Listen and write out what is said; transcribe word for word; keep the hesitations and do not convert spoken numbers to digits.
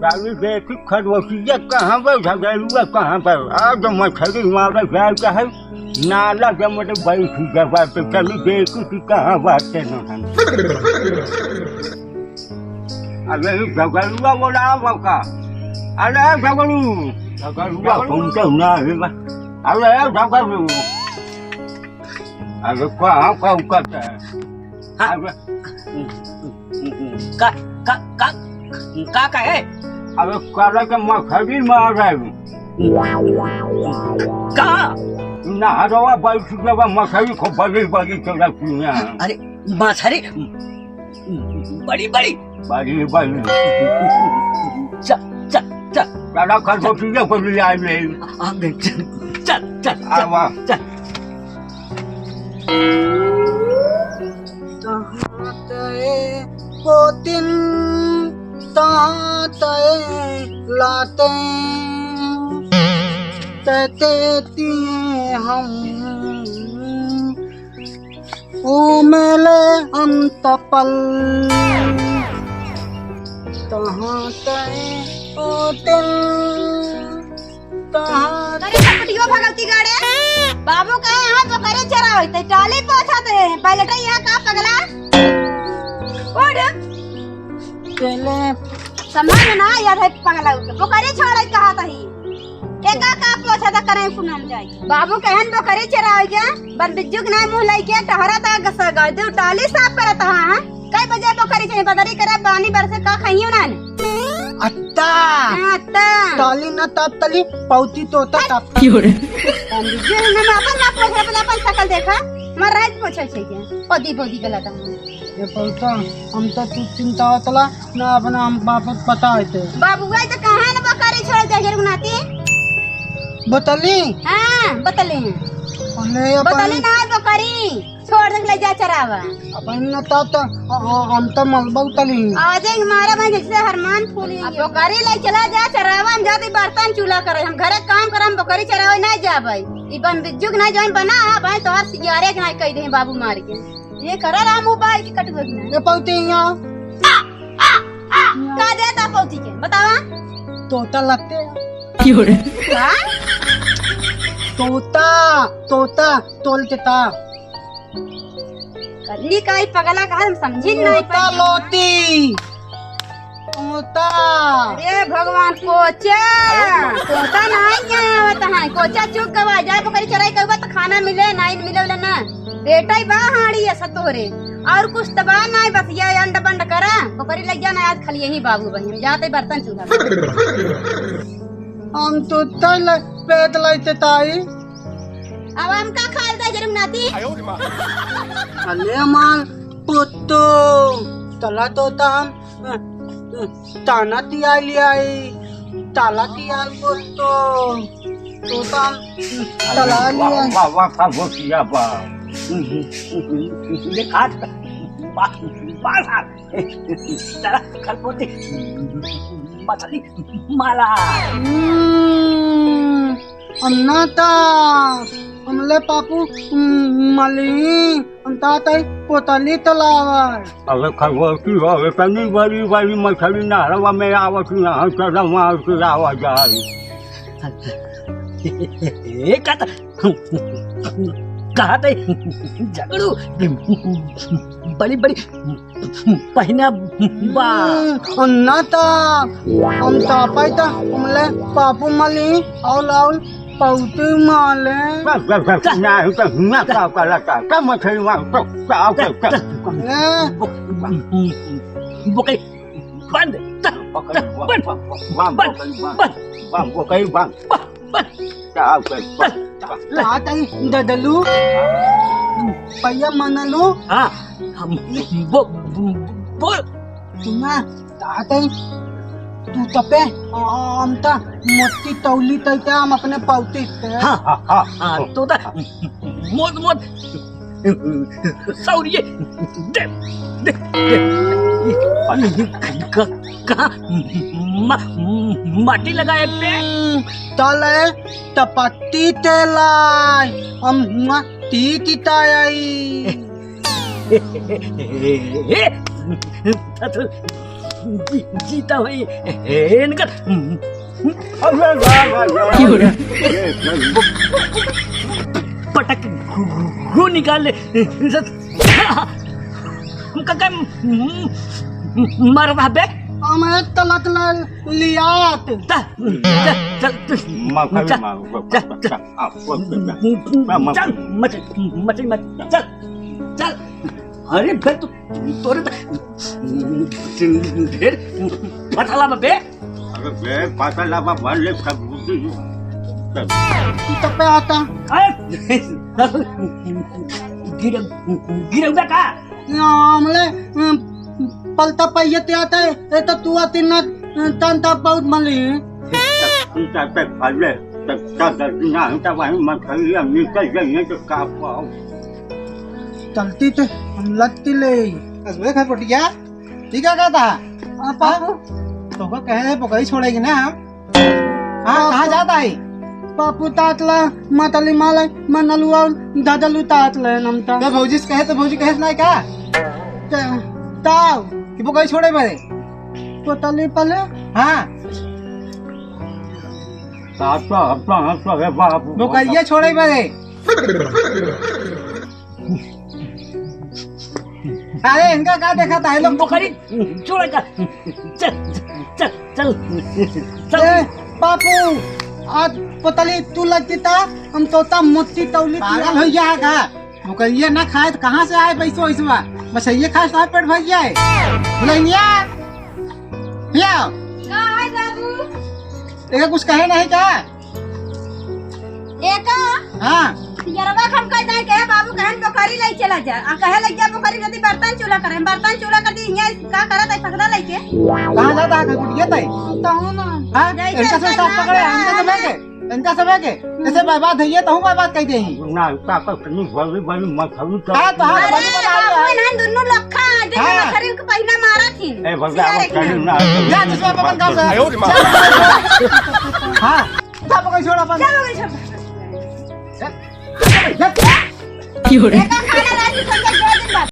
चली देखी खरगोशिया कहाँ बा, झगड़ुआ कहाँ बा? आज मछरी मारे जाए के है, नाला जमत बैठ गवा, तो चली देखी कि कहाँ बाटे न हम। अरे झगड़ुआ बोला बा का? अरे झगड़ू, झगड़ुआ घूमते ना है बा। अरे झगड़ू, अरे कहाँ का करता है? हाँ। अरे का, का, का, का कहे? अबे काला के मछरी मार रहे हैं। का? नहरवा बैठ गवा मछरी को बड़ी बड़ी चला पिया। अरे मछरी बड़ी बड़ी। बड़ी बड़ी। चल, चल, चल। काला खरगोशिया को ले आए हैं। आ, चल, चल, चल, आवा। चल। तहाँ तय पोतिन, तहाँ तय लाते, तैते तिए हम, ओ मेले अंतपल। तहाँ तय पोतिन, तहाँ अरे छपटियो भगवती गाड़े, बाबू कहे यहाँ बकरी चरावे, ते टाली पोछत है, बैलटे यहाँ का पगला? उठ। पहले समझ में ना आया था पगला उठ, बकरी छोड़े कहा तही। के का का पोछा था करे सुनम जाई। बाबू कहन बकरी चरावे के, बन बिज्जू के नाई मुँह लइके टहरा ता गसा गाय दे, टाली साफ करत हा, हाँ? कई बजे बकरी चाहिए, बदरी करे, पानी बरसे का खाइयो ना ने। अत्ता। हाँ, अत्ता। ताली ना ताप तली, पौती तोता ताप। क्यों रे? पंडित जी, हम अपन ना पूछे, अपन, अपन शकल देखा, मर रहे पूछे छे के। पौती, पौती गलत है। ये पौता, हम तो तू चिंता होतला, ना अपना हम बाप पता है ते। बाबू गए तो कहाँ ना बकरी छोड़ दे, जरूर नाती। बतली? हाँ, बतली। अरे अपन बतली ना है बकरी। छोड़ दे, ले जा चरावा। अब इन तो, तो, अ, अ, हम तो मलबा उतली। आवाजे मारा भाई जैसे हरमान फूली। अब बकरी ले चला जा चरावा, हम जाते बर्तन चूल्हा करे, हम घरे काम करम, बकरी चरावे ना जाबे। ई बन बिज्जू के ना जौन बना है भाई, तोहर सियारे के ना कह दे बाबू मार के। ये करा राम उपाय की कटुआ की ना। ये पौती यहाँ। का देता पौती के? बतावा। तोता लगते हैं। क्यों रे? का? तोता, तोता, तोल के ता। कल्ली का ई पगला का हम समझी नहीं तोता पाई। लोती। तोता। अरे भगवान, कोचा। कोचा नहीं क्या आवत है? कोचा चुग गवा जाए, बकरी चराई करबा तो खाना मिले, नहीं मिले वाला ना। बेटा ही बा हाड़ी ऐसा तोरे। और कुछ तो बा नहीं, बस ये अंड बंड करा। बकरी लग जा ना, आज खाली यही बाबू बहिन। जाते बर्तन चूल्हा। हम तो तल पेट लाइते ताई। अब हम का खाल दे जरूर नाती? अले हमार पुत्तो, तला तोता हम, ताना तिया लियाई, ताला तिया पुत्तो, तोता हम तला वाह, लियाई। वाह, वाह, वाह, बहुत किया, वाह। ये काट, वाह, वाह, वाह। चला, खरपोती, मछली, माला। हम्म, अन्ना ता, हमले पापू, हम्म, मली, अन्ता ताई पोतली तलावा। अबे खरपोती हो, अबे तनी बड़ी, बड़ी मछली नहरवा में आवत, यहाँ से रवा के आवा जाए। ए, का त-, कहा थे, झगड़ू, बड़ी, बड़ी पहिना बा। हम्म, अन्ना ता, हम तापाई ता, हमले पापू मली, औल, औल, पौती माले। बस, बस, बस, का? ना, तो हुआ का, का लगा, का मछली मार, तो, का, का, का? ए? बो-, बोकई बंद, बंद, बंद, बंद, बंद। बंद, बंद। बंद, बंद। का कर, बंद। तात आई ददलू, पैया मनलू। हाँ, हम बो-, बो-, बोल। सुना, तात आई, तू तपे, आ, हम ता मोती तौली तैते हम अपने पौती ते। हाँ, हाँ, हाँ, हाँ, तो ता मोत, मोत। सौरिये, दे, दे, दे। क-, कहाँ मा-, माटी लगाए पे? तले तपट्टी तेलाई, हम हुआ ती तिताई। ए, ए, ए, जी, जीता हुई, हे, इनका, अरे, वाह, वाह, वाह, वाह। पटक, गु, गु, गु निकाल ले। हम का, का, मरवा बे? हमें तलत ले लियात। त, त, त, त, माफ कर, चल, माफ कर, चल, चल। चल, मत, मत, मत, चल, चल। अरे बे, तू, तोरे त ढेर पथला बा बे। अरे बे, पथला बा, भले सब बुद्धि। तू तब पे आता। अरे, गिर, गिर बे का? हमले, अम, पलता पहिए ते आता है, ए तो तू आती ना, तन ता बहुत मली। तू ता पे फले, तब का गलती ना होता, वहीं मत करिए, हम निकल जाइए तो का पाओ। चलती ते, हम लत्ती ले। असबे खरपटिया, ठीक है कहता? हाँ, पापू। तो को कहे है, पकड़ी छोड़ेगी ना हम? हाँ, कहाँ जाता है? पापू तातला, मतली माले, मनलुआ, दादलू तातले नमता। तो भौजी से कहे तो भौजी कहे से नहीं का? त-, ताव। कि वो कहीं छोड़े बरे? पोतली पले? हाँ। ताता, अपना हाथ लगे बाप। वो कहिए छोड़े बरे। अरे, इनका का देखा था, ये लोग बकरी छोड़ का। चल, चल, चल, चल। ए, पापू, आज पतली तू लगती ता, हम तोता मोती तौली पागल हो गया है का? मुकैया ना खाए तो कहाँ से आए पैसो वैसवा? बस ये खाए साहब पेट भर जाए। बुलैनिया, या। का है बाबू? एका कुछ कहे नहीं का? एका? हाँ। यरवा हम कह दे के बाबू कहन बोकरी ले चला जा। आ कहे ले जा बोकरी जदी बर्तन चूल्हा करे, बर्तन चूल्हा कर दी, हियाँ का करत है पकड़ा लेके? कहाँ जाता है कुटिया तई? तहु ना। हाँ? जैसे इनका से इनका साथ पकड़े, ना इनका से ना। लेके। इनका सब है के? ऐसे बर्बाद है ये, तहु बर्बाद कह दे ही। ना, का कर नहीं, बड़ी, बड़ी मछली तो हाँ, तो हाँ, अरे, बड़ी बना बाबू, लिया। इन्हन दुनू लखा, देख हाँ। मछली के पहिला मारा थी। ए, भगवान, सियारे के कहीं नाम। ना। जा, दूसरा पवन गाँव से। आयो रे माँ। हाँ, जा पकड़ छोड़ अपन। जा पकड़ छोड़। जा। की हो रे? एका खाना राजी संगे दो दिन बाद।